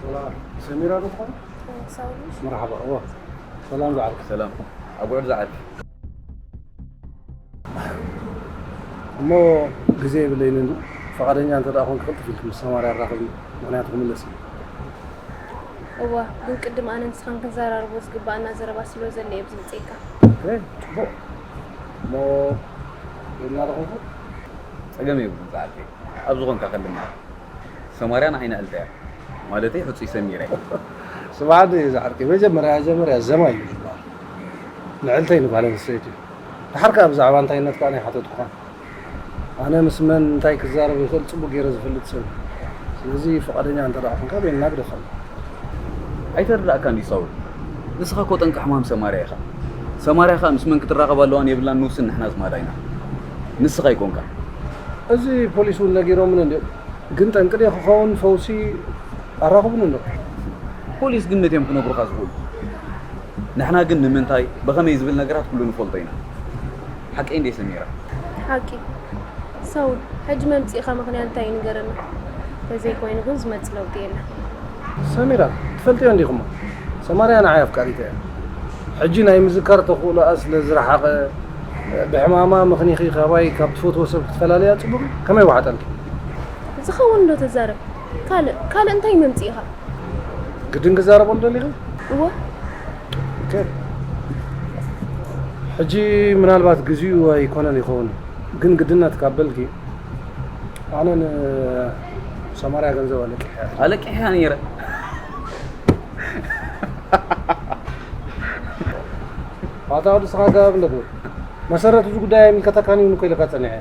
ሰሚራ ዶ ትኾን? ሳውል። መርሓባ። እዋ፣ ሰላም ዝዓርክ። ሰላም። ኣብ ጉዕር ዝዓርክ። እሞ ግዜ የብለይን እንዱ፣ ፈቓደኛ እንተ ደኣ ኾንክ ቅልጥፍ ኢልክ ምስ ሰማርያ ኣራኽብኒ፣ ምኽንያቱ ክምለስ እየ። እዋ፣ ግን ቅድም ኣነ ንስኻን ክንዘራርቦ ዝግባኣና ዘረባ ስለ ዘሎ እየ ኣብዚ መጺኤካ። ኦኬ፣ ጽቡቕ። እሞ ኢልና ዶ ኾንኩ? ጸገም የብሉን ዝዓርከይ። ኣብ ዝኾንካ ከልምና። ሰማርያ ንዓይ ንዕልታ እያ። ማለተይ ሕጹይ ሰሚረ። ስምዓኒ ዝዓርከይ፣ መጀመርያ መጀመርያ ዘማይ እዩ ዝበሃል። ንዕልተይ ንጓል ኣንስተይቲ እዩ። ደሓር ከኣ ብዛዕባ እንታይነት ከኣ ኣይሓተትኩኻን። ኣነ ምስ መን እንታይ ክዛረብ ይኽእል ጽቡቕ ገይረ ዝፈልጥ ሰብ እየ። ስለዚ ፍቓደኛ እንተ ደኣ ኾንካ በይንና ግደፈና። ኣይተረዳእካን ድዩ ሳውል? ንስኻ እኮ ጠንቂ ሕማም ሰማርያ ኢኻ። ሰማርያ ኸኣ ምስ መን ክትራኸብ ኣለዋን የብላን ንውስን ንሕና ኣዝማዳ ኢና። ንስኻ ኣይኮንካን። እዚ ፖሊስ እውን ነጊሮምን እንድዮም። ግን ጠንቂ ድየ ክኸውን ፈውሲ ኣራኽቡኒ እንዶ። ፖሊስ ግን ነቲ እዮም ክነግሩኻ ዝኽእሉ። ንሕና ግን ንምንታይ፣ ብኸመይ ዝብል ነገራት ኩሉ ንፈልጦ ኢና። ሓቀይ እንድየ ሰሚራ? ሓቂ። ሳውል፣ ሕጂ መምጺእኻ ምኽንያት እንታይ እዩ ንገረና። ተዘይኮይኑ ግን ዝመጽእ ለውጢ የለን። ሰሚራ፣ ትፈልጥዮ እንዲኹሞ፣ ሰማርያ ንዓይ ኣፍቃሪተይ እያ። ሕጂ ናይ ምዝካር ተኽእሎኣ ስለ ዝረሓቐ፣ ብሕማማ ምኽኒኺ ካባይ ካብ ትፈትዎ ሰብ ክትፈላልያ ጽቡቕ እዩ? ከመይ ወሓጠልኪ? ዝኸውን ዶ ተዛረብ? ካልእ፣ ካልእ እንታይ መምጺእኻ? ግድን ክዛረቦ ደሊኺ? እወ። ኦኬ። ሕጂ ምናልባት ግዚኡ ኣይኮነን ይኸውን፣ ግን ግድነት ካብ በልኪ፣ ኣነ ንሰማርያ ገንዘብ ኣለቂሐ። ኣለቂሐ ነይረ። ኣታ ወዲ ስኻ ኣገባብ እንደ ግብር። መሰረት እዚ ጉዳይ ኣይምልከተካን እዩ እኮ ኢለካ ጸኒሐ።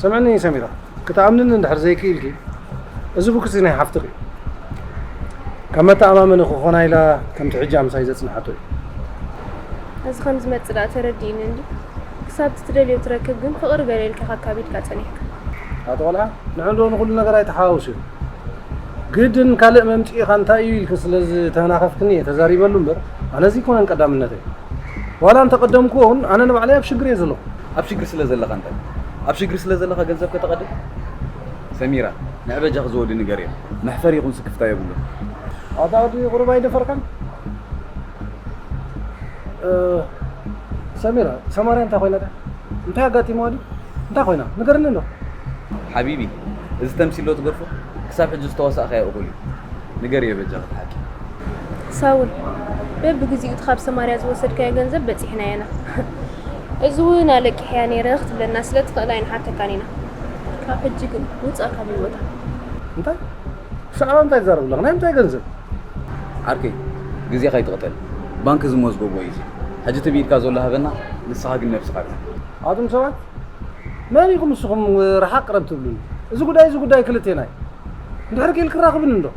ስምዕኒ ሰሚራ፣ ክትኣምንኒ እንድሕር ዘይክኢልኪ፣ እዚ ቡክሲ ናይ ሓፍትኺ እዩ። ከም መተኣማመኒ ክኾና ኢላ ከምቲ ሕጂ ኣምሳይ ዘጽንሓቶ እዩ። እዚ ከም ዝመጽእ ደኣ ተረዲእኒ እንዲ። ክሳብ እቲ ትደልዮ ትረክብ ግን ፍቕሪ ገለ ኢልካ ካብ ኢድካ ጸኒሕካ። ኣቶ ቆልዓ፣ ንዕንዶ ንኹሉ ነገር ኣይተሓዋውስዮ። ግድን ካልእ መምጽኢኻ እንታይ እዩ ኢልኪ ስለ ዝተናኸፍክኒ እየ ተዛሪበሉ እምበር፣ ኣነ እዚ ኣይኮነን ቀዳምነተይ። ዋላ እንተቐደምኩዎ እውን ኣነ ንባዕለይ ኣብ ሽግር እየ ዘለኹ። ኣብ ሽግር ስለ ዘለኻ እንታይ? ኣብ ሽግር ስለ ዘለኻ ገንዘብ ከተቐድም? ሰሚራ፣ ንዕበጃኺ ዝወዲ ንገርዮ። መሕፈሪ ይኹን ስክፍታ የብሉን። ኣታ ወዲ ቁሩብ ኣይደፈርካን? እ፣ ሰሚራ፣ ሰማርያ እንታይ ኮይና ድያ? እንታይ ኣጋጢምዋ ድዩ? እንታይ ኮይና? ንገርኒ እንዶ። ሓቢቢ፣ እዚ ተምሲል ዶ ትገርፎ? ክሳብ ሕጂ ዝተዋሳእካዮ እኹል እዩ። ንገርዮ በጃኺ እቲ ሓቂ። ሳውል፣ በብግዚኡ እቲ ካብ ሰማርያ ዝወሰድካዮ ገንዘብ በጺሕናዮ ኢና። እዚ እውን ኣለቂሐያ ነይረ ክትብለና ስለ ትኽእል ኣይንሓተካን ኢና። ካብ ሕጂ ግን ውጻእ ካብ ህይወታ። እንታይ? ብዛዕባ እንታይ ትዛረብ ኣለኻ? ናይ ምንታይ ገንዘብ? ዓርከይ፣ ግዜኻ ኣይትቕተል። ባንክ ዝመዝገቦ እዩ እዚ። ሕጂ እቲ ብኢድካ ዘሎ ሃበና፣ ንስኻ ግን ነብስኻ ግዛእ። ኣቱም ሰባት፣ መን ኢኹም ንስኹም ርሓቕ ቅረብ ትብሉኒ? እዚ ጉዳይ እዚ ጉዳይ ክልቴና እዩ። እንድሕር ክኢልኪ ራኽብኒ እንዶ።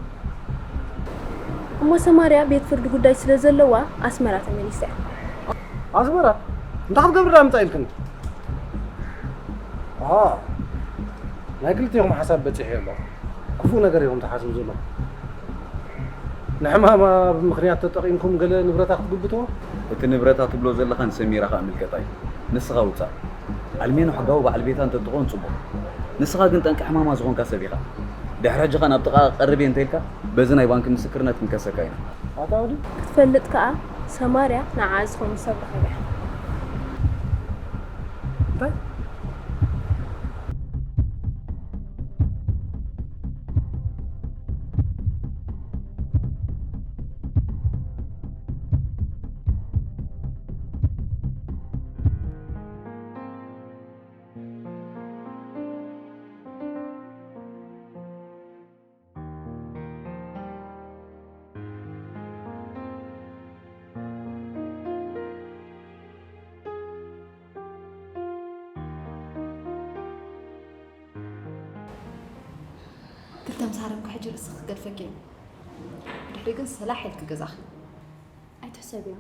እሞ ሰማርያ ቤት ፍርዲ ጉዳይ ስለ ዘለዋ ኣስመራ ተመሊሳ እያ። ኣስመራ? እንታይ ክትገብሪ ደኣ ምጻእ ኢልክኒ? ኣ፣ ናይ ክልቴኹም ሓሳብ በጺሐ ኣለኹ። ክፉእ ነገር ኢኹም ትሓስቡ ዘለኹም። ንሕማማ ብምኽንያት ተጠቒምኩም ገለ ንብረታ ክትግብትዎ? እቲ ንብረታ ትብሎ ዘለኻ ንሰሚራ ከኣ ምልከታ እዩ። ንስኻ ውጻእ። ኣልሜኖ ሕጋዊ በዓል ቤታ እንተትኾን ጽቡቕ። ንስኻ ግን ጠንቂ ሕማማ ዝኾንካ ሰብ ኢኻ። ድሕሪ ሕጂ ኸኣ ናብ ጥቓ ቀርብ እየ እንተኢልካ፣ በዚ ናይ ባንክ ምስክርነት ክንከሰካ ኢና። ኣታ ወዲ? ክትፈልጥ ከኣ ሰማርያ ንዓኣ ዝኸውን ሰብ ረኺባ እያ። እንታይ? ክልተ ምስ ሃረምኩ ሕጂ ርእስኺ ክገድፈኪ እዩ። ድሕሪ ግን ሰላሕ ኢልኪ ገዛኺ። ኣይትሕሰብዮ፣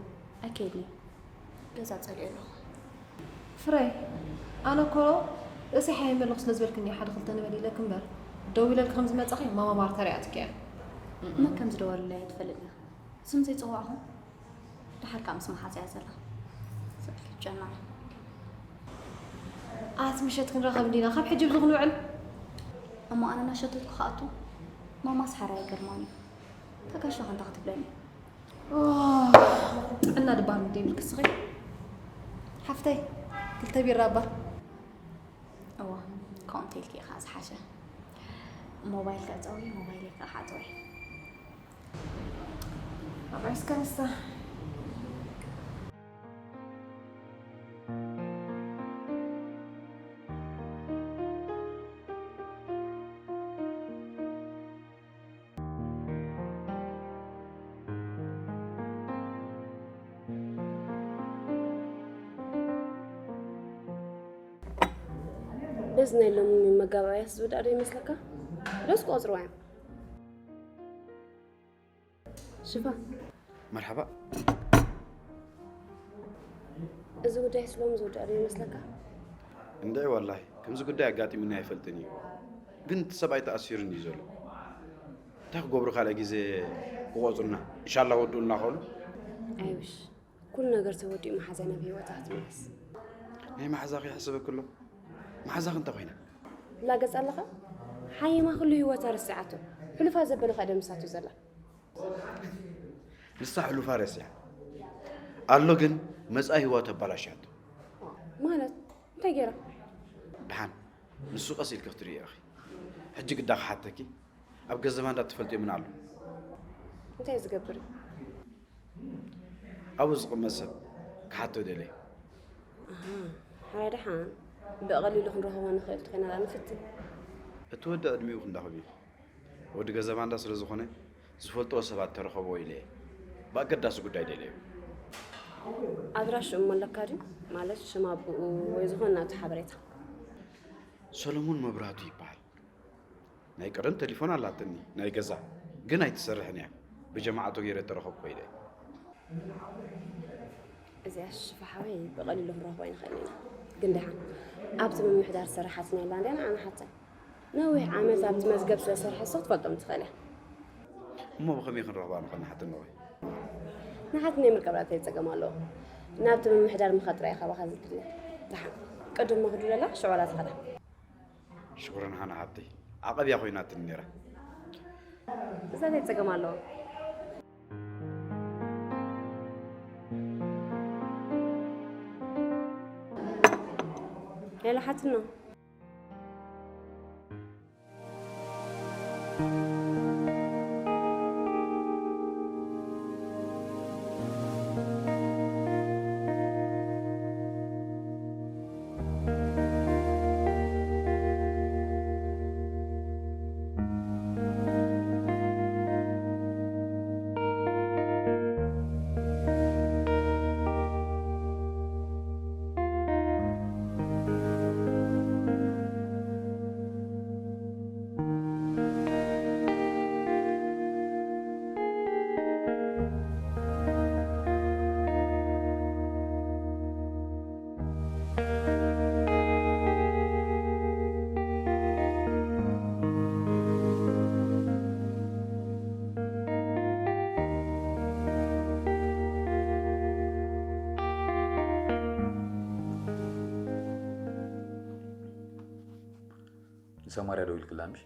ኣይከይድን እየ። ገዛ ጸሊኤ ኣለኹ። ፍረ፣ ኣነ እኮ ርእሰይ ሓሚመ ኣለኹ ስለ ዝበልክኒ ሓደ ክልተ ንበል ኢለኪ እምበር፣ ደዊለልኪ ከም ዝመጻኺ ማማ ማርታ ሪኣትኪ እያ። መን ከም ዝደወለለይ ኣይትፈልጥን ኢኺ። ስም ዘይጸዋዕኹ፣ ደሓር ከኣ ምስ መሓዛያ ዘላ። ስእሊ ጨና። ኣቲ ምሸት ክንራኸብ እንዲና፣ ካብ ሕጂ ኣብዚ ክንውዕል? እሞ ኣነ እናሸተትኩ ክኣቱ? ማማስ ሓራይ ኣይገርማን እዩ። ተጋሻ ከንታ ክትብለኒ። ኦ፣ ጥዕና ድባል እንደ ይብል ክስኺ። ሓፍተይ፣ ክልተ ቢራ እባ። እዋ፣ ከምኡ እንተ ኢልኪ ኢኻ ዝሓሸ። ሞባይል ከዕጸዊ፣ ሞባይል ከሓጽዊ። ኣብዕስ ከንሳ። በዚ ናይ ሎሚ መጋባእያስ ዝውዳእ ዶ ይመስለካ? ዶስ ክቆጽርዋ እዮም? ሽፋ። መርሓባ። እዚ ጉዳይ ስሎም ዝውዳእ ዶ ይመስለካ? እንድዒ ዋላሂ፣ ከምዚ ጉዳይ ኣጋጢሙኒ ኣይፈልጥን እዩ። ግን እቲ ሰብኣይ ተኣሲሩኒ እዩ ዘሎ። እንታይ ክገብሩ ካልእ ግዜ ክቆጽሩና? ኢንሻላህ ወድኡልና ከሉ። ኣይውሽ፣ ኩሉ ነገር ተወዲኡ መሓዛይ ናብ ህይወታ ክትምለስ። ናይ መሓዛኺ ይሕስበኪ ኣሎ። መሓዛኺ እንታይ ኮይና? ላገጽ ኣለኻ? ሓይማ ኩሉ ህይወታ ረሲዓቶ። ሕሉፋ ዘበለካ ደምሳቶ ዘላ። ንሳ ሕሉፋ ረሲዓ ኣሎ፣ ግን መጻኢ ህይወት ኣባላሽያቶ። ማለት እንታይ ገይራ? ደሓን ንሱ ቀስ ኢልኪ ክትርእዮ ኢኺ። ሕጂ ግዳ ክሓተኪ፣ ኣብ ገንዘባ እንዳ ትፈልጥዮ ምን ኣሎ? እንታይ ዝገብር እዩ? ኣብኡ ዝቕመጥ ሰብ ክሓቶ ደልየ። ኣሃ፣ ሓራይ ደሓን ብቐሊሉ ክንረኽቦ ንኽእል ተኾይና ደኣ ንፍትን። እቲ ወዲ ዕድሚኡ ክንዳኽብ እዩ። ወዲ ገንዘባ እንዳ ስለ ዝኾነ ዝፈልጥዎ ሰባት ተረኸብዎ ኢለ እየ። ብኣገዳሲ ጉዳይ ደልየ። ኣድራሽኡ እሞ ኣለካ ድዩ? ማለት ሽም ኣቦኡ ወይ ዝኾነ ናቱ ሓበሬታ? ሰሎሞን መብራህቱ ይበሃል። ናይ ቀደም ተሊፎን ኣላትኒ፣ ናይ ገዛ ግን ኣይትሰርሕን እያ። ብጀማዓቱ ገይረ ተረኸብኮ ኢለ። እዚኣ ሽፋ ሓወይ ብቐሊሉ ክንረኽቦ ኣይንኽእልን ኢና። ግን ደሓን ኣብቲ ምምሕዳር ዝሰርሕ ሓትኒ ኣላ እንድያ ንዓና ሓታ። ነዊሕ ዓመት ኣብቲ መዝገብ ስለ ዝሰርሐ እሱ ክትፈልጦም ትኽእል እያ። እሞ ብኸመይ ክንረኽባ ንኽእል ንሓትኒ ወይ? ንሓትኒ ምርካብ እንታይ ጸገም ኣለዎ? ናብቲ ምምሕዳር ምኻድ ጥራይ ካባኻ ዝድለ። ደሓን ቅድም መኽዱ ለላ ሽዑ ዋላ ትኸዳ። ሽኩረን ሃና ሓብተይ፣ ዓቐብ እያ ኮይናትኒ ነይራ። እዛ እንታይ ጸገም ኣለዎ? ሄሎ ሓትኖ። ንሰማርያ ደዊልክላ ምሽ?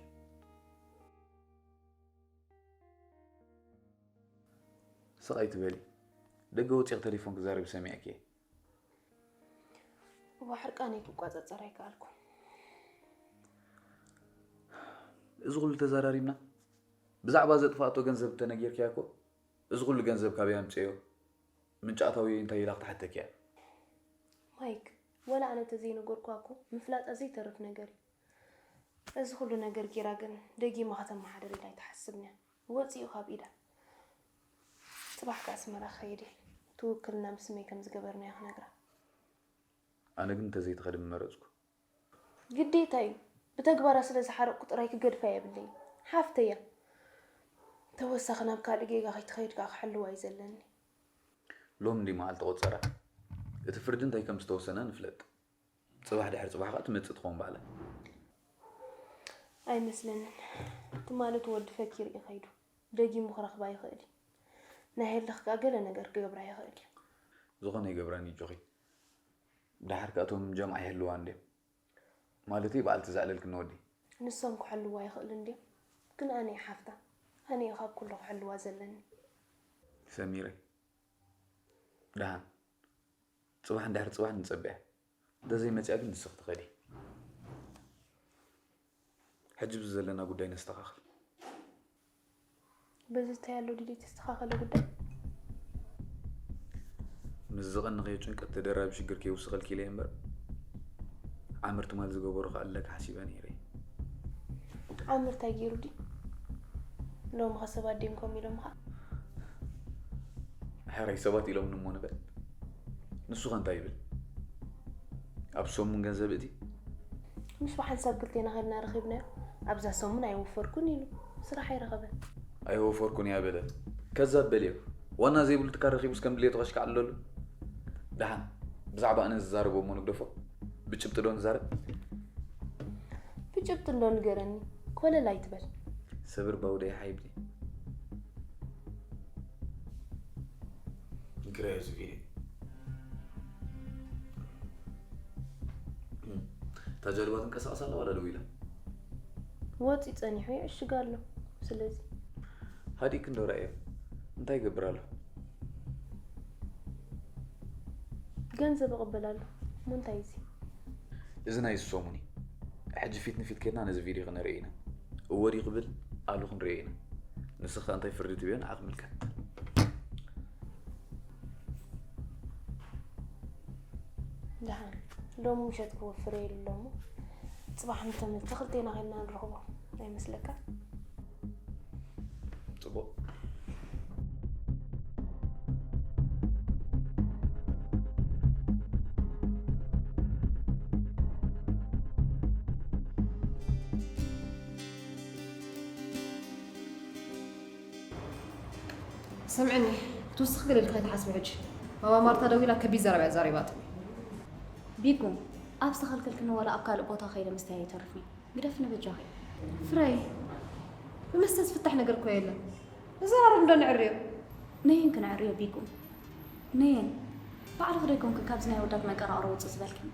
ስቕ ኣይትበሊ። ደገ ወፂእኺ ተሌፎን ክዛረብ ሰሚዐኪ እየ። እዋ ሕርቃነይ ክቋፀፀር ኣይከኣልኩን። እዚ ኩሉ ተዘራሪብና? ብዛዕባ ዘጥፋእቶ ገንዘብ እንተነጊርክያ እኮ፣ እዚ ኩሉ ገንዘብ ካበይ ኣምፅእዮ? ምንጪ ኣታዊ እንታይ ኢላ ክትሓተኪ እያ? ማይክ፣ ወላ ኣነ ተዘይነገርኳ እኮ ምፍላጣ ዘይተርፍ ነገር እዩ። እዚ ኩሉ ነገር ጌራ ግን ደጊማ ከተመሓድር ኢላ ኣይትሓስብን እያ። ወፂኡ ካብ ኢዳ። ፅባሕ ከ ኣስመራ ክኸይድ እየ። እቲ ውክልና ብስመይ ከም ዝገበርናዮ ክነግራ። ኣነ ግን እንተዘይትኸዲ ምመረፅኩ። ግዴታ እዩ። ብተግባራ ስለ ዝሓረቕኩ ጥራይ ክገድፋ የብለይን። ሓፍተይ እያ። ተወሳኺ ናብ ካልእ ጌጋ ከይትኸይድ ከኣ ክሕልዋ እዩ ዘለኒ። ሎሚ እንድዩ መዓልቲ ቆጸራ። እቲ ፍርዲ እንታይ ከም ዝተወሰነ ንፍለጥ። ጽባሕ ድሕሪ ጽባሕ ከኣ ትመጽእ ትኸውን ባዕላ። ኣይመስለንን። ትማሊ እቲ ወዲ ፈኪሩ እዩ ከይዱ። ደጊሙ ክረኽባ ይኽእል እዩ። ናይ ህልኽ ከኣ ገለ ነገር ክገብራ ይኽእል እዩ። ዝኾነ ይገብረን እዩ ጆኺ። ደሓር ከኣ እቶም ጀምዓ ይህልዋ እንድዮም። ማለተይ በዓልቲ ዘዕለልክኒ ወዲ። ንሶም ክሕልዋ ይኽእሉ እንድዮም። ግን ኣነ እየ ሓፍታ። ኣነ እዩ ካብ ኩሉ ክሕልዋ ዘለኒ። ሰሚረ፣ ደሓን ጽባሕ እንድሕር ጽባሕ ንጸበያ። እንተዘይመጺኣ ግን ንስኺ ትኸዲ። ሕጂ ብዚ ዘለና ጉዳይ ነስተኻኽል። በዚ እንታይ ኣሎ ድዩ ተስተኻኸለ ጉዳይ? ምስ ዝቐንኸዮ ጭንቀት ተደራቢ ሽግር ከይውስኸልኪ ኢለ እየ እምበር፣ ዓምር ትማል ዝገበሮ ክኣልለኪ ሓሲበ ነይረ። ዓምር እንታይ ገይሩ ድዩ? ሎሚ ኸ ሰባት ድዮም ከምኡ ኢሎምኻ? ሕራይ ሰባት ኢሎምኒ እሞ ንበል። ንሱ ኸ እንታይ ይብል? ኣብ ሰሙን ገንዘብ እቲ ምስ ብሓንሳብ ክልቴና ኸድና ረኺብናዮ። ኣብዛ ሰሙን ኣይወፈርኩን ኢሉ። ስራሕ ኣይረኸበን። ኣይወፈርኩን እያ በለ። ከዛብ በልዮ። ዋና ዘይብሉ ትካል ረኺቡስ ከም ድሌቱ ከሽካዕለሉ። ደሓን ብዛዕባ ኣነ ዝዛረቦ እሞ ንግደፎ። ብጭብጢ ዶ ንዛረብ? ብጭብጢ እንዶ ንገረኒ። ኮለል ኣይትበል። ሰብር ባውደይ ሓይብሊ። ይግረዮ እዚ ቪድዮ። እታ ጃልባ ትንቀሳቐስ ኣላ ዋላ ደው ኢላ? ወፂ ጸኒሑ ይዕሽግ ኣሎ። ስለዚ ሃዲእክ እንዶ ራእዮ እንታይ ይገብር ኣሎ? ገንዘብ እቕበል ኣሎ። እሞ እንታይ እዚ? እዚ ናይ ሰሙን እዩ። ሕጂ ፊት ንፊት ኬድና ነዚ ቪድዮ ክንርኢ ኢና። እወ ድዩ ክብል ኣሉ ክንሪኦ ኢና። ንስኻ እንታይ ፍርዲ ትብዮ ንዓኽ ምልከት። ደሓን ሎሚ ምሸት ክወፍር ኢሉ ኣሎ እሞ ጽባሕ እንተመልተ ክልቴና ኸይድና ንረኽቦ ኣይመስለካ? ጽቡቕ። ስምዕኒ፣ ክትውስኽ ገለ ኢልካ ኣይትሓስቢ ሕጂ። ማማ ማርታ ደዊላ ከቢድ ዘረባ እያ ዛሪባትኒ። ቢጉ፣ ኣብ ዝተኸልከልክኒ ዋላ ኣብ ካልእ ቦታ ከይደ ምስተይ ኣይተርፍኒ። ግደፍኒ በጃኺ። ፍረይ፣ ብመስተ ዝፍታሕ ነገር እኮ የለን። ንዘራረብ እንዶ ነዕርዮ። ነየን ክነዕርዮ ቢጉ። ነየን፣ ባዕልኺ ዶ ኣይኮንክን ካብዚ ናይ ኣወዳት መንቀራቕሮ ውፅእ ዝበልክን?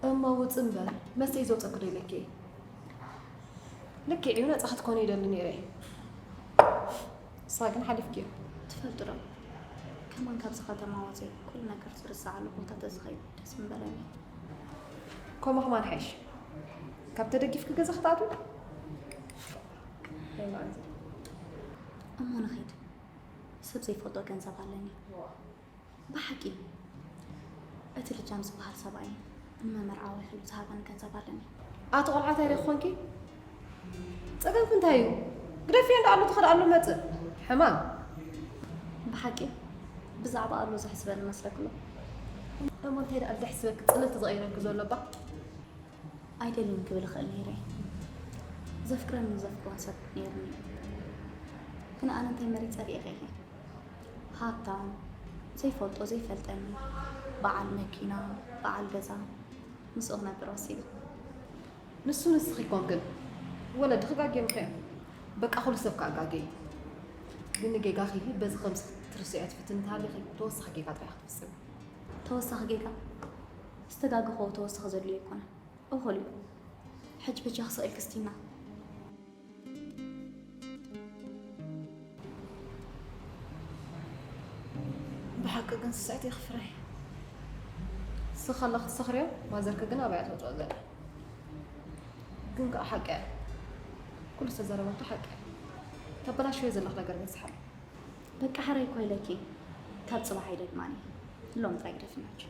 እሞ ውፅ እምበር፣ መስተ እዩ ዘውፀኪ ዶ ኢለኪ እየ? ልክዕ እዩ፣ ነፃ ክትኮኒ ይደሊ ነይረ እየ። ንሳ ግን ሓሊፍክዮ። ትፈልጢ ዶ፣ ከማን ካብዚ ከተማ ወፂአ ኩሉ ነገር ዝርሰዓሉ ቦታ ተዝኸይድ ደስ ምበለኒ። ከምኡ ከማን ሓይሽ። ካብ ተደጊፍኪ ገዛ ክትኣትዊ? ናይ መዓልቲ። እሞ ንኸይድ፣ ሰብ ዘይፈልጦ ገንዘብ ኣለኒ። ብሓቂ እቲ ልጃም ዝበሃል ሰብኣይ ንመመርዓዊ ኢሉ ዝሃበኒ ገንዘብ ኣለኒ። ኣቲ ቆልዓ እንታይ ዶ ክኾንኪ? ጸገምኪ እንታይ እዩ? ግደፍዮ እንዳ ኣሎ ትኸድ ኣሎ መጽእ። ሕማም። ብሓቂ ብዛዕባ ኣሎ ዘሕስበኒ መስለክሎ? እሞ እንታይ ደኣ ደሕስበኪ ጽልልቲ ዝቐይረኪ ዘሎ እባ? ኣይደልን ክብል እኽእል ነይረ። ዘፍቅረንን ዘፍቅሮን ሰብ ነይሩኒ። ግን ኣነ እንታይ መሪጸ ርኢኺ ኢኺ። ሃብታም፣ ዘይፈልጦ ዘይፈልጠኒ፣ በዓል መኪና፣ በዓል ገዛ፣ ምስኡ ክነብር ወሲነ። ንሱ ንስኺ ኣይኮንክን፣ ወለድኺ ጋግዮምኺ እዮም። በቃ ኩሉ ሰብ ከኣ ጋግዩ እዩ። ግን ንጌጋኺ በዚ ከምዚ ክትርስዕዮ ትፍትኒ እንተሃሊኺ፣ ተወሳኺ ጌጋ ጥራይ ኢኺ ትፍጽሚ። ተወሳኺ ጌጋ? ዝተጋገኹዎ ተወሳኺ ዘድልዮ ኣይኮነን። እኹል እዩ። ሕጂ በጃኺ ስቕ ኢልኪ ስቲና። ብሓቂ ግን ስስዕቲ ኢኺ ፍረይ። ንስኺ ከለኺ ትሰኽርዮ፣ ማዘርኪ ግን ኣበይ እያ ተውፅኦ ዘላ? ግን ከዓ ሓቂ እያ። ኩሉ ዝተዛረበቶ ሓቂ እያ። ተበላሽዮ ዘለኺ ነገር ግን ሰሓቢ። በቃ ሕራይ እኮ ኢለኪ፣ ካብ ፅባሕ ኣይደግማን እየ። ሎም ጥራይ ግደፍናች።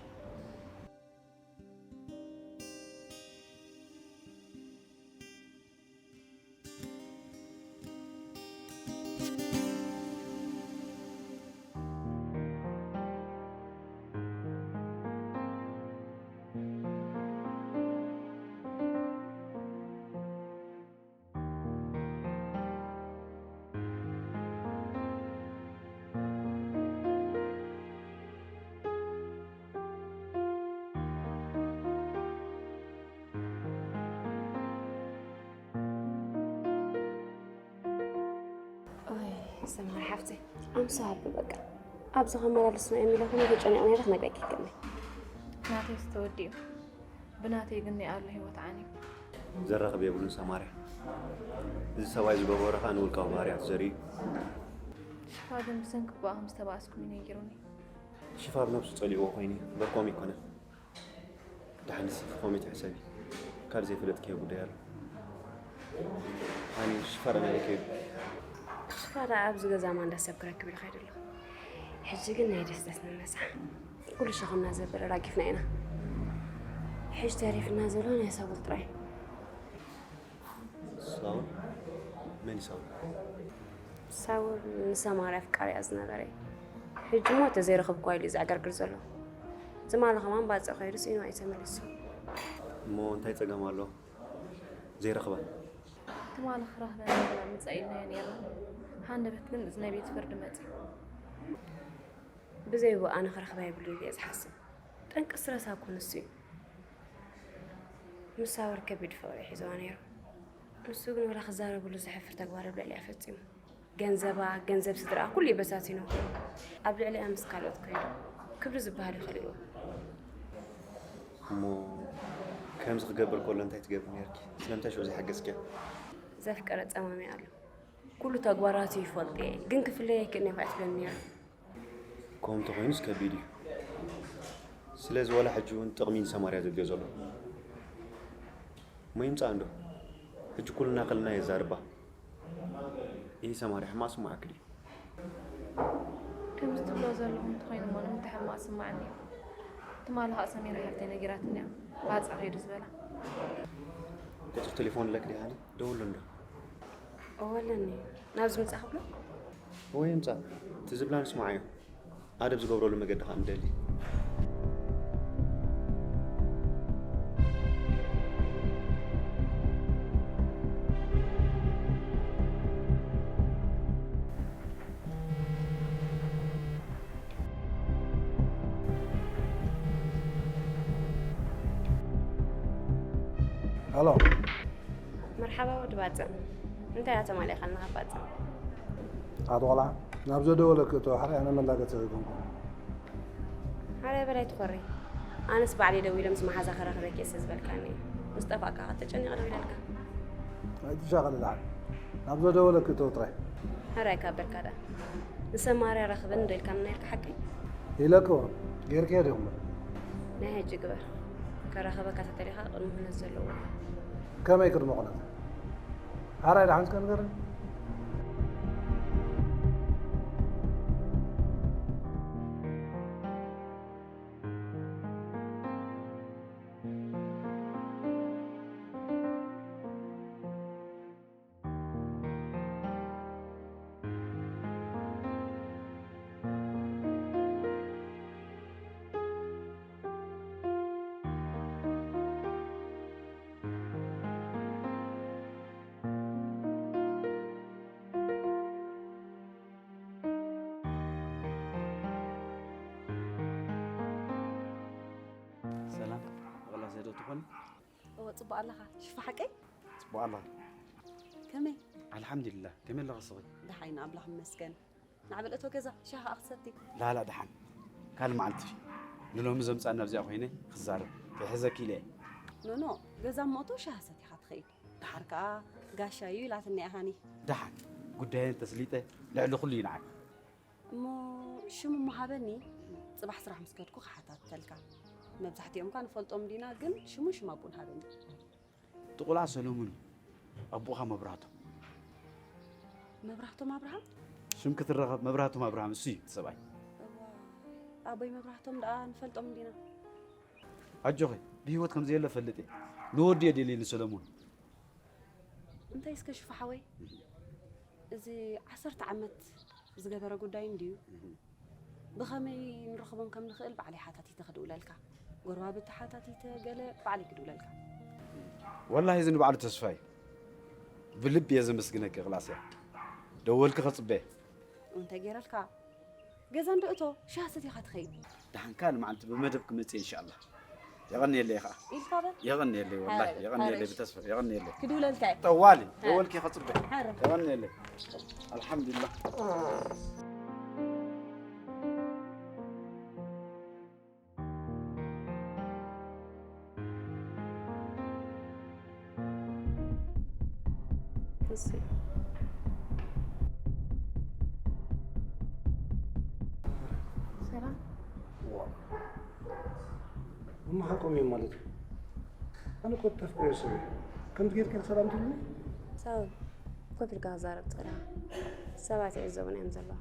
ኦይ ሰማር ሓፍተይ። ኣምሳ ሃቢ በቃ። ኣብዚ ከመላልስና እዮም ኢለ ከመይ ተጨኒቕና ኢለ ክነግረኪ ይከኣል። ናተይስ ተወዲኡ። ብናተይ ግን ናይ ኣሎ ህይወት ዓንዩ። ዘራኽብ የብሉን ሰማርያ። እዚ ሰብኣይ ዝገበሮ ኸኣ ንውልቃዊ ባህርያቱ ዘርኢ እዩ። ሽፋ ግን ብሰንኪ ኣቦኣ ከም ዝተባእስኩም እዩ ነጊሩኒ። ሽፋ ብነብሱ ጸሊእዎ ኮይኑ እምበር ከምኡ ኣይኮነን። ደሓን ንስኺ ከ ከመይ ትሕሰቢ? ካልእ ዘይፈለጥክዮ ጉዳይ ኣሎ? ሃኒ፣ ሽፋ ደኣ ናበይ ከይዱ? ሽፋ ደኣ ኣብዚ ገዛ ማንዳ ሰብ ክረክብ ኢሉ ከይዱ ኣሎ። ሕጂ ግን ናይ ደስደስ ንነሳ። ኩሉ ሸኽምና ዘበለ ራጊፍና ኢና። ሕጂ ተሪፍና ዘሎ ናይ ሳውል ጥራይ። ሳውል? መን እዩ ሳውል? ሳውል ንሰማርያ ኣፍቃሪኣ ዝነበረ እዩ። ሕጂ እሞ ተዘይረኽብኳ ኢሉ እዩ ዘዕገርግር ዘሎ። ትማሊ ከማን ባጽዕ ከይዱ ስኢኑ እዩ ተመሊሱ። እሞ እንታይ ጸገም ኣሎ ዘይረኽባ? ትማሊ ክረኽበና ምጻእ ኢልናዮ ነይርና። ሃንደበት ግን እዚ ናይ ቤት ፍርዲ መጺኡ። ብዘይብኡ ኣነ ክረኽባ የብሉን ኢለ እየ ዝሓስብ። ጠንቂ ስትረሳ እኮ ንሱ እዩ። ምስ ሳውል ከቢድ ፍቕሪ ሒዝዋ ነይሩ። ንሱ ግን ወላ ክዛረበሉ ዘሕፍር ተግባር ኣብ ልዕሊኣ ፈጺሙ። ገንዘባ፣ ገንዘብ ስድርኣ ኩሉ እዩ በታቲኑ። ኣብ ልዕሊኣ ምስ ካልኦት ከይዱ ክብሪ ዝበሃል እዩ ከሊእዎ። እሞ ከምዚ ክገብር ከሎ እንታይ ትገብሪ ነርኪ? ስለምንታይ ሽዑ ዘይሓገዝክያ? ዘፍቀረ ጸማሚ ኣሎ። ኩሉ ተግባራቱ ይፈልጥ እየ፣ ግን ክፍለየ ኣይክእልን እየ ትብለኒ ነይራ። ከምኡ እንተኾይኑስ ከቢድ እዩ። ስለዚ ዋላ ሕጂ እውን ጥቕሚ ንሰማርያ ዘድልዮ ዘሎ። እሞ ይምጻእ እንዶ። ሕጂ ኩልና ከለና የዛርባ። ይህ ሰማርያ ሕማቕ ስምዓኪ ድዩ? ከምዚ ትብሎ ዘለኹም እንተኾይኑ እሞ ንምንታይ ሕማቕ ስምዓኒ እዩ? ትማሊ ኸኣ ሰሚራ ሓፍተይ ነጊራትኒ እያ። ባጽዕ ከይዱ ዝበላ። ቁጽሪ ቴሌፎን ኣለኪ ዲኻ ሃኒ? ደውሉ እንዶ። እወ ኣለኒ። ናብዚ ምጻእ ክብሎ? እወ ይምጻእ። እቲ ዝብላ ንስምዓዮ። ኣደብ ዝገብረሉ መገዲ ኸኣ ንደሊ። ኣሎ። መርሓባ ወዲ ባጽዕ። እንታይ እያ ተማሊእካልና ካብ ባጽዕ? ኣቶ ቆልዓ፣ ናብ ዘደወለኪ እቶ፣ ሓራይ ኣነ መላገጺ ኣይኮንኩን። ሓራይ በላይ ትኾሪ። ኣነስ ባዕለይ ደዊለ ምስ መሓዛ ከራኽበኪ እየ ዝበልካኒ። ምስ ጠፋእካ ተጨኒቐ ደዊለልካ። ኣይትሻቐሊ ደሓን። ናብ ዘደወለኪ እቶ ጥራይ። ሓራይ ካብ በልካ ደኣ። ንሰማርያ ራኽበኒ ዶ ኢልካኒ ነይርካ ሓቀይ? ኢለኪ እወ። ጌርክዮ ዲኹም? ናይ ሕጂ ግበር። ከራኽበካ ተተሊኻ ቅድሚ ኩነት ዘለዎ። ከመይ ቅድሚ ኩነት? ሓራይ ደሓን እስከ ንገርኒ። ሰላም፣ ኣቕላስ ዶ ትኾኒ? እወ፣ ጽቡቕ ኣለኻ። ሽፋ ሓቀይ? ጽቡቕ ኣለኻ። ከመይ? ኣልሓምዱሊላህ፣ ከመይ ኣለኻ ስኺ? ደሓን ኢና፣ ኣምላኽ ይመስገን። ንዓበል እቶ ገዛ፣ ሻሂ ኸኣ ክትሰቲ? ላላ፣ ደሓን። ካልእ መዓልቲ። ንሎሚ ዘምጻና ኣብዚኣ ኮይነ ክዛረብ። ክሕዘኪ ኢለ እየ። ኖኖ፣ ገዛ እሞ እቶ ሻሂ ሰቲኻ ትኸይድ። ደሓር ከኣ ጋሻ እዩ ኢላትኒ እያ ሃኒ። ደሓን። ጉዳየን ተስሊጠ ልዕሊ ኩሉ እዩ ንዓይ። እሞ ሽሙ እሞ ሃበኒ፣ ጽባሕ ስራሕ ምስ ከድኩ ክሓታተልካ። መብዛሕትኦም እኳ ንፈልጦም ዲና፣ ግን ሽሙን ሽም ኣቦኡን ሃበኒ። እቲ ቆልዓ ሰለሙን እዩ። ኣቦኻ መብራህቶም። መብራህቶም ኣብርሃም? ሽም ክትረኸብ መብራህቶም ኣብርሃም እሱ እዩ እቲ ሰብኣይ። እዋ፣ ኣቦይ መብራህቶም ደኣ ንፈልጦም ዲና? ኣጆኺ፣ ብህይወት ከም ዘየለ እፈልጥ እየ። ንወዱ እየ ደልየ ንሰለሙን። እንታይ እስከ ሽፉ ሓወይ፣ እዚ ዓሰርተ ዓመት ዝገበረ ጉዳይ እንድዩ። ብኸመይ ንረኽቦም ከም ንኽእል ባዕለይ ሓታቲተ ክድውለልካ። ጎረባብቲ ሓታቲተ ገለ ባዕለይ ክድውለልካ። ወላሂ እዚ ንባዕሉ ተስፋ እዩ። ብልቢ እየ ዘመስግነኪ ክላስያ። ደወልኪ ከጽበ። እንታይ ገይረልካ? ገዛ እንዶ እቶ፣ ሻሂ ሰቲኻ ትኸይድ። ደሓን ካልእ መዓልቲ ብመደብ ክመጽእ ኢንሻኣላህ። የቐንየለይ ኸዓ። ኢልካ በል። የቐንየለይ ወላሂ፣ ሓረ፣ የቐንየለይ ሓረ። ብተስፋ፣ የቐንየለይ። ክድውለልካ እየ። ጠዋሊ፣ ደወልኪ ከጽበ። ሓረ። የቐንየለይ። ኣልሓምዱሊላህ። ሰላም። ዋ። እመሓቆም እዮም ማለት እዩ። ኣነ እኮ ተፍቅሬ ሰብ እየ። ከምዚ ጌርካ ሰላም ትብልኒ? ሳውል፣ ኮፍ ኢልካ ክዛረብ ትኽእል ኢኻ። ሰባት ይዕዘቡና እዮም ዘለዉ።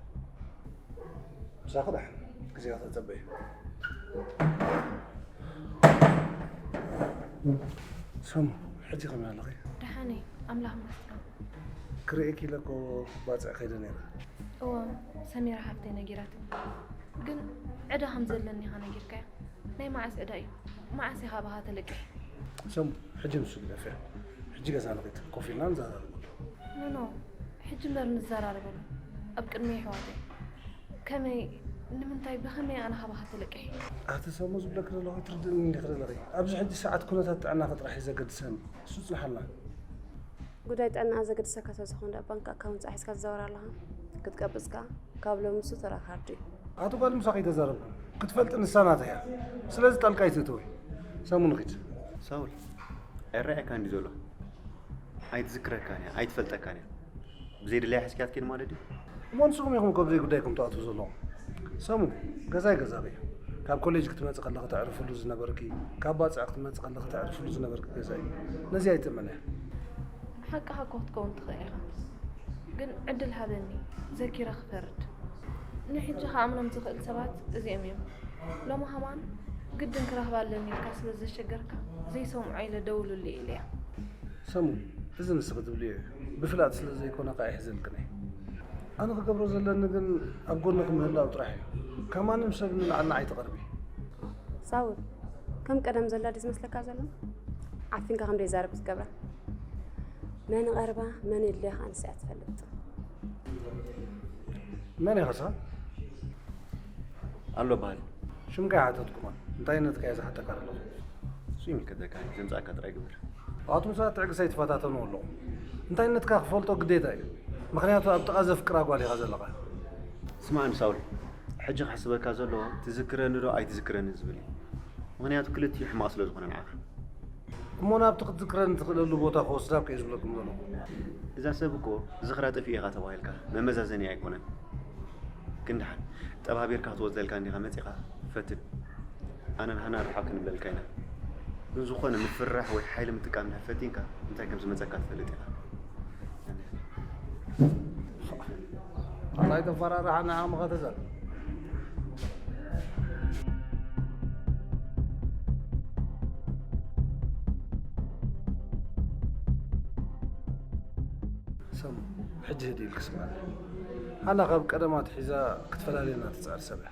ምሳኺ ደሓን ግዜኻ ተጸበይ። ሰሙ፣ ሕጂ ከመይ ኣለኺ? ደሓን እየ፣ ኣምላኽ ይመስገን። ክርእየኪ ኢለ እኮ ባጽዕ ከይደ ነይረ። እወ፣ ሰሚራ ሓፍተይ ነጊራትኒ። ግን ዕዳ ከም ዘለኒ ኢኻ ነጊርካያ። ናይ መዓስ ዕዳ እዩ? መዓስ ኢኻ ብኻ ተለቂሕ? ሰሙ፣ ሕጂ ንሱ ግደፍያ። ሕጂ ገዛ ንኺድ፣ ኮፍ ኢልና ንዘራረበሉ። ኖ፣ ኖ፣ ሕጂ እምበር ንዘራረበሉ። ኣብ ቅድሚ ኣሕዋተይ። ከመይ፣ ንምንታይ፣ ብኸመይ ኣነ ካባኻ ተለቂሐ? ኣቲ ሰሙ ዝብለኪ ዘለኹ ኣይትርድእኒ እንዲኺ ዘለኺ። ኣብዚ ሕጂ ሰዓት ኩነታት ጥዕናኺ ጥራሕ እዩ ዘገድሰኒ። እሱ ጽንሓልና። ጉዳይ ጥዕና ዘገድሰካ ስለ ዝኾነ ባንክ ኣካውንት ሒዝካ ትዛወር ኣለኻ። ክትቀብጽ ከኣ ካብ ሎሚ ንሱ ተራ ካርድ እዩ። ኣቲ ጓል ምሳኺ ኣይተዛረብኩን። ክትፈልጢ ንሳ ናተይ እያ። ስለዚ ጣልቃ ኣይትእትዊ። ሰሙ ንኺድ። ሳውል፣ ኣይረኣየካን ድዩ ዘሎ? ኣይትዝክረካን እያ፣ ኣይትፈልጠካን እያ። ብዘይ ድላያ ሒዝካያ ትከይድ ማለት ድዩ? እሞ ንስኹም ኢኹም እኮ ብዘይ ጉዳይኩም ትኣትዉ ዘለኹም። ሰሙ፣ ገዛይ ገዛኺ እዩ። ካብ ኮሌጅ ክትመጺ ከለኺ ተዕርፍሉ ዝነበርኪ፣ ካብ ባጽዕ ክትመጺ ከለኺ ተዕርፍሉ ዝነበርኪ ገዛ እዩ። ነዚ ኣይትእመንያ። ንሓቅኻ እኮ ክትከውን ትኽእል ኢኻ። ግን ዕድል ሃበኒ፣ ዘኪረ ክፈርድ። ንሕጂ ክኣምኖም ዝኽእል ሰባት እዚኦም እዮም። ሎሚ ከማን ግድን ክረኽባ ኣለኒ ኢልካ ስለ ዘሸገርካ፣ ዘይሰምዖ ኢለ ደውሉለይ ኢለያ። ሰሙ፣ እዚ ንስኺ ትብልዮ እዩ። ብፍላጥ ስለ ዘይኮነ ከኣ ይሕዘልክን እየ። ኣነ ክገብሮ ዘለኒ ግን ኣብ ጎንኺ ምህላው ጥራሕ እዩ። ካብ ማንም ሰብ ንላዕሊ ንዓይ ትቐርቢ። ሳውል፣ ከም ቀደም ዘላ ድዩ ዝመስለካ ዘሎ? ዓፊንካ ከም ዘይዛረብ ክትገብራ። መን ይቐርባ፣ መን የድልያ ከኣ ንሳ እያ ትፈልጥ። መን ኢኻ ንስኻ? ኣሎ በሃል። ሽምካ ኣይሓተትኩኻን። እንታይነትካ እየ ዝሓተካ ዘለኹ። እሱ ይምልከተካ፣ ዘምጻእካ ጥራይ ግበር። ኣቱም ሰባት ትዕግስቲ ኣይትፈታተኑ ኣለኹም። እንታይነትካ ክፈልጦ ግዴታ እዩ። ምኽንያቱ ኣብ ጥቓ ዘፍቅራ ጓል ኢኻ ዘለኻ። ስማዕኒ ሳውል፣ ሕጂ ክሕስበካ ዘለዎ ትዝክረኒ ዶ ኣይትዝክረኒ ዝብል እዩ። ምኽንያቱ ክልቲኡ ሕማቕ ስለ ዝኾነ ንዓኻ። እሞ ናብቲ ክትዝክረኒ ትኽእለሉ ቦታ ክወስዳካ እየ ዝብለኩም ዘለኹ። እዛ ሰብ እኮ ዝኽራ ጠፊኡ ኢኻ ተባሂልካ መመዛዘኒ ኣይኮነን። ግን ደሓን ጠባቢርካ ክትወስደልካ እንዲኻ መጺኻ ፈትን። ኣነን ሃና ርሓቕ ክንብለልካ ኢና። ግን ዝኾነ ምፍርራሕ ወይ ሓይሊ ምጥቃም እንድሕር ፈቲንካ እንታይ ከም ዝመጸካ ትፈልጥ ኢኻ። ኣላይ ተፈራርሓና ዓቕምኻ ተዛረብ። ሰሙ፣ ሕጂ ህድእ ኢልኪ ስምዓኒ። ሃና ካብ ቀደም ኣትሒዛ ክትፈላልየና ትጽዕር ሰብ እያ።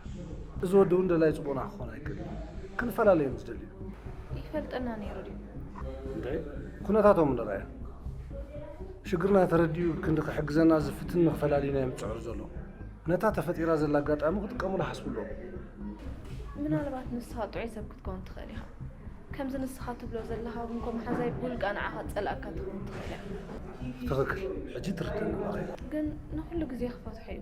እዚ ወዲ እውን ደላይ ጽቡቕና ክኾን ኣይክእልን። ክንፈላለዮም ዝደልዩ። ይፈልጠና ነይሩ ድዩ? እንታይ? ኩነታቶም ንርኣያ። ሽግርና ተረዲኡ ክንዲ ክሕግዘና ዝፍትን ንኽፈላልዩና እዮም ዝጽዕሩ ዘለዉ። ነታ ተፈጢራ ዘላ ኣጋጣሚ ክጥቀሙላ ሓስቡ ኣለዎም። ምናልባት ንስኻ ጥዑይ ሰብ ክትከውን ትኽእል ኢኻ። ከምዚ ንስኻ ትብሎ ዘለኻ እውን እኮ መሓዛይ ብውልቃ ንዓኻ ትጸልኣካ ትኸውን ትኽእል እያ። ትኽክል። ሕጂ ትርድእኒ ኣለኺ። ግን ንኹሉ ግዜ ክፈትሖ እዩ።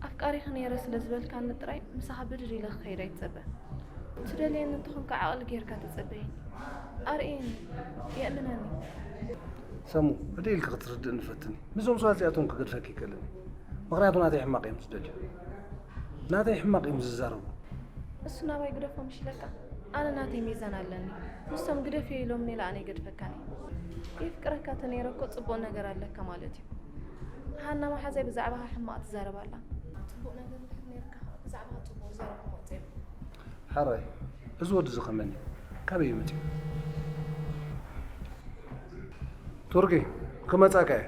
ኣፍቃሪኺ ነይረ ስለ ዝበልካኒ ጥራይ ምሳኻ ብድድ ኢለ ክኸይድ ኣይትጸበ። ትደልየኒ እንተኾንካ ዓቕሊ ጌርካ ተጸበየኒ። ኣርእየኒ። የእምነኒ። ሰሙ፣ ህድእ ኢልኪ ክትርድእኒ ፈትኒ። ምስዞም ሰባት እዚኣቶም ክገድፈኪ ይክእልን እዩ። ምኽንያቱ ናተይ ሕማቕ እዮም ዝደልዩ። ናተይ ሕማቕ እዮም ዝዛረቡ። እሱ ናባይ ግደፎም ይሽለካ። ኣነ ናተይ ሚዛን ኣለኒ። ንሶም ግደፍዮ ኢሎምኒ ኢለ ኣነ ይገድፈካን እየ። የፍቅረካ ተነይረ እኮ ጽቡቕ ነገር ኣለካ ማለት እዩ። ሃና መሓዛይ ብዛዕባኻ ሕማቕ ትዛረብ ኣላ። ጽቡቕ ነገር እንድሕር ነይርካ ብዛዕባኻ ጽቡቕ ዝዛረብ ክመጽእ እዩ። ሕራይ፣ እዚ ወዲ እዚ ከመን እዩ? ካበይ እዩ መጺኡ? ቱርኪ፣ ክመጻካ እየ።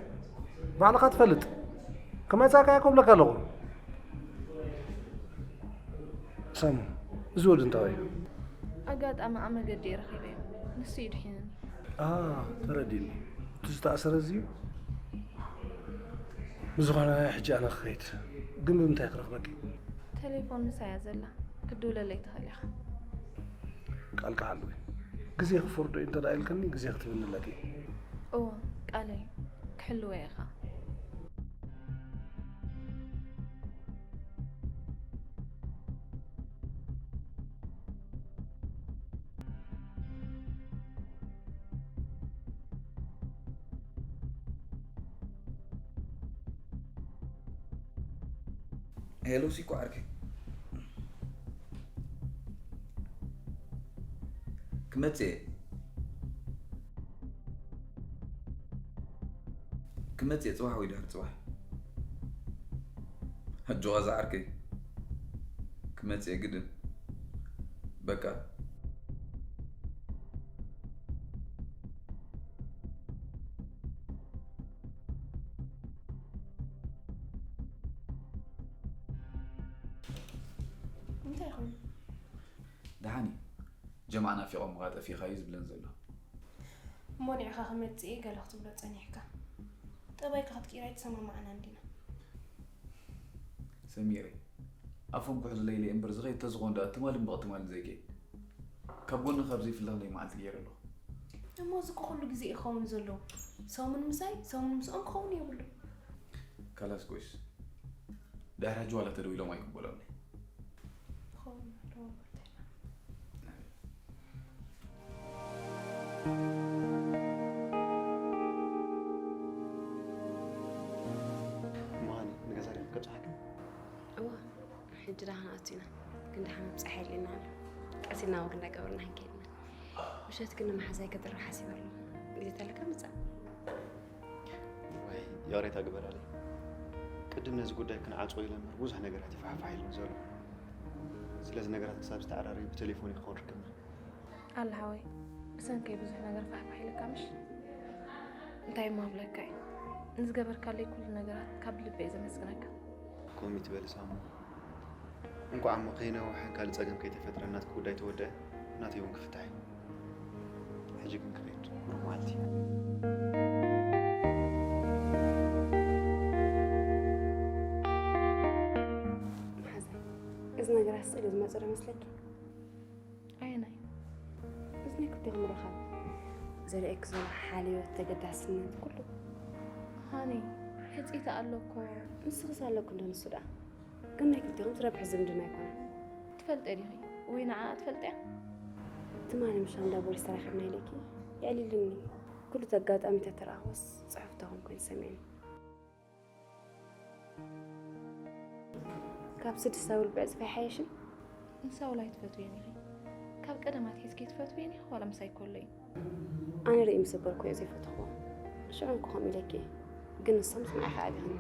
ባዕልኻ ትፈልጥ። ክመጻካ እየ ክብለካ ኣለኹ። ሰሙ፣ እዚ ወዲ እንታይ እዩ? ኣጋጣሚ ኣብ መገዲ እየ ረኺበዮ። ንሱ እዩ ድሒኑኒ። ኣ፣ ተረዲእኒ። እቲ ዝተኣሰረ እዚ እዩ? ብዝኾነ ሕጂ ኣነ ክኸይድ። ግን ብምንታይ ክረኽበኪ? ቴሌፎን ምሳይ እያ ዘላ። ክትድውለለይ ትኽእል ኢኻ። ቃልካ ሓልዊ። ግዜ ክፈርዶ እዩ እንተ ደኣ ኢልክኒ፣ ግዜ ክትህብኒ ኣለኪ። እወ፣ ቃለይ። ክሕልወ ኢኻ። ሄሎ ሲኮ ዓርከይ። ክመጽእ እየ። ክመጽእ እየ ጽባሕ ወይ ድሕሪ ጽባሕ። ኣጆኻ ዝዓርከይ። ክመጽእ እየ ግድን። በቃ። እንታይ ይኸውን? ደሓን እዩ። ጀማዓ ናፊቖምኻ ጠፊእኻ እዩ ዝብለን ዘሎ። እሞ ንዕኻ ክመጽእ እየ ገለ ክትብሎ ጸኒሕካ። ጠባይካ ክትቅይር ኣይተሰማማዕናን ዲና? ሰሚረይ፣ ኣፎም ክሕዙለይ ኢለ እምበር ዝኸይድ ተዝኾን ደኣ ትማሊ እምበቕ ትማሊ ዘይከይድ። ካብ ጎኒ ካብ ዘይፍለኽለይ መዓልቲ ገይረ ኣለኹ። እሞ እዚ እኮ ኩሉ ግዜ እዩ ክኸውን ዘለዎ። ሰሙን ምሳይ፣ ሰሙን ምስኦም ክኸውን የብሉን። ካላስ ጎይስ፣ ድሕሪ ሕጂ ዋላ ተደዊሎም ኣይቅበሎምን። ክኸውን ኣለዎ ጎይታና። እሞ ሃኒ፣ ንገዛ ዲኹም ከብጽሓኪ? እዋ፣ ሕጂ ደኣ ክንኣቱ ኢና። ግን ደሓን ምብጻሕ የድልየና ኣሎ። ቀስ ኢልና ወክ እንዳገበርና ክንከይድ ኢና። ምሸት ግን ንመሓዛይ ከጥርዮ ሓሲበ ኣለኹ። ግዜ ተለካ ምጻእ። ወይ ይቕሬታ ግበራለይ። ቅድም ነዚ ጉዳይ ክንዓጽዎ ኢለ እምበር ብዙሕ ነገራት ይፋሕፋሕ ኢሉኒ ዘሎ። ስለዚ ነገራት ክሳብ ዝተዓራረዩ ብቴሌፎን እዩ ክኸውን ርክብና። ኣላ ሓወይ፣ ብሰንከይ ብዙሕ ነገር ፋሕፋሕ ኢልካ ምሽ? እንታይ እሞ ኣብለካ እዩ? ንዝገበርካለይ ኩሉ ነገራት ካብ ልበይ ዘመስግነካ። ከምኡ ትበሊ ሳሙ። እንኳዕ እሞ ከይነውሕን ካልእ ጸገም ከይተፈጥረ ናትኪ ጉዳይ ተወደአ፣ ናተይ እውን ክፍታሕ እዩ። ሕጂ ግን ክኸይድ፣ ብሩኽ መዓልቲ። መሓዛይ፣ እዚ ነገራት ስእሊ ዝመጾ ዶ መስለኪ? ኣየናይ? እዚ ናይ ክልቴኹም ርኻብ። ዘርእየኪ ዘሎ ሓልዮት፣ ተገዳስነት፣ ኩሉ። ሃኒ፣ ሕጽይቲ ኣሎ እኮ። ንስኽስ ኣለኩ እንዶ ንሱ ደኣ? ግን ናይ ክልቴኹም ትረብሕ ዝምድና ኣይኮነን። ትፈልጠ ዲኺ? ወይ ንዓኣ ትፈልጥያ? ትማሊ ምሻ እንዳ ቦሊስ ተራኺብና ኢለኪ የዕሊልኒ። ኩሉ እቲ ኣጋጣሚ ተተረኣኽዎስ ጽሑፍ እንታይ ኮን ኮይኑ ሰሚዕኒ። ካብ ስድስቲ ሳውል ብዕጽፊ ኣይሓየሽን? ንሳውል ኣይትፈትውየን ኢኺ። ካብ ቀደም ኣትሒዝኪ ትፈትውየን ኢኺ ዋላ ምሳይ ከሎ እዩ? ኣነ ርእይ ምስ ኣበልኩ እየ ዘይፈተኽዎ። ሽዑ እንኮ ከምኡ ኢለኪ እየ። ግን ንሳ ምስ ንዓይ ከኣ ኣብይኽኒ።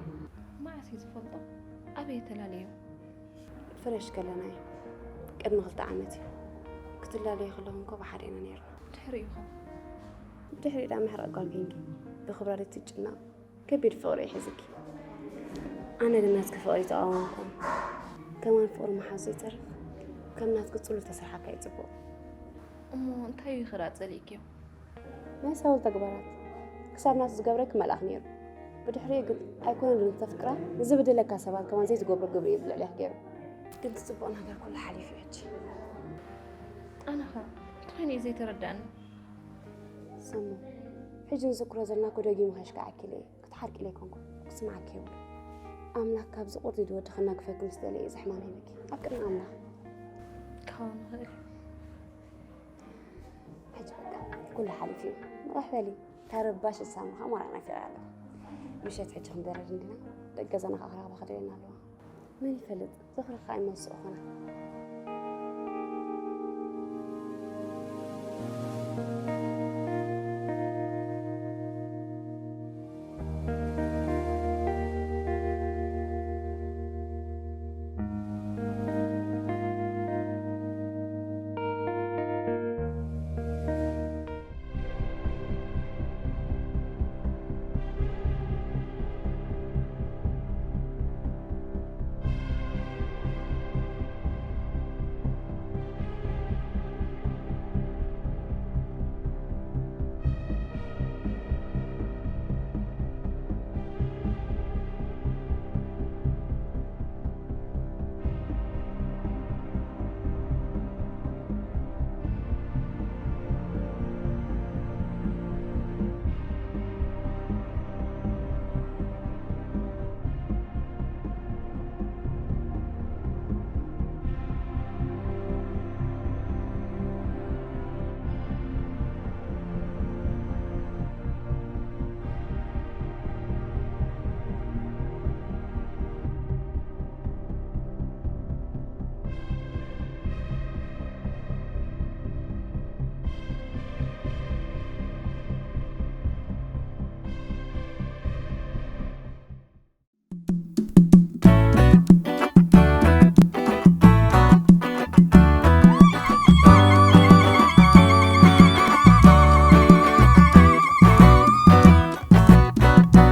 መዓስ እዩ ዝፈልጦ? ኣበይ ተላለዮም? ፍረሽ ከለና እዩ። ቅድሚ ክልተ ዓመት እዩ። ክትላለዩ ከለኹም እኮ ብሓደ ኢና ነይርና። ድሕሪኡ ኸ? ብድሕሪኡ ደኣ ምሕራቕ ጓል ኮይንኪ። ብኽብራ ዶ ትጭነቕ? ከቢድ ፍቕሪ እዩ ሒዝኪ። ኣነ ግን ናትኪ ፍቕሪ ኣይተቓወምኩን። ከማን ፍቕሪ ምሓዝ ዘይተርፍ፣ ከም ናትኪ ጽሉል ተሰርሓካ እዩ ጽቡቕ። እሞ እንታይ እዩ ኸ ደኣ ጸሊእክዮ? ናይ ሳውል ተግባራት። ክሳብ ናቱ ዝገብረኪ መልኣኽ ነይሩ። ብድሕሪኡ ግን ኣይኮነን ዶ ንተፍቅራ፣ ንዝብድለካ ሰባት ከማን ዘይትገብሮ ግብሪ እዩ ብልዕሌኺ ገይሩ። ግን እቲ ጽቡቕ ነገር ኩሉ ሓሊፉ እዩ ሕጂ። ኣነ ኸ እንታይ ኮይኑ እዩ ዘይተረድኣኒ? ሰሙ፣ ሕጂ ንዝክሮ ዘለና እኮ ደጊሙ ከሽክዓኪ ኢለ እየ። ክትሓርቂ ኢለ ኣይኮንኩን፣ ክስምዓኪ የብሉን። ኣምላኽ ካብዚ ቁርዲድ ወዲ ከናግፈኪ ምስ ደለየ እዩ እዚ ሕማም ሂብኪ። ኣብ ቅድሚ ኣምላኽ። ክኸውን ይኽእል እዩ። ሕጂ በቃ፣ ኩሉ ሓሊፉ እዩ። ንቕሕ በሊ። እታ ረባሽ ሳሚ ኸኣ ሞራል ናፊቐ ኣለኹ። ምሸት ሕጂ ክንበረር እንዲና። ደቂ ገዛና ኸኣ ክረኽባ ክደልየና ኣለዋ። መን ይፈልጥ፣ ዝኽሪ ኸኣ ይመጽእ ኾና።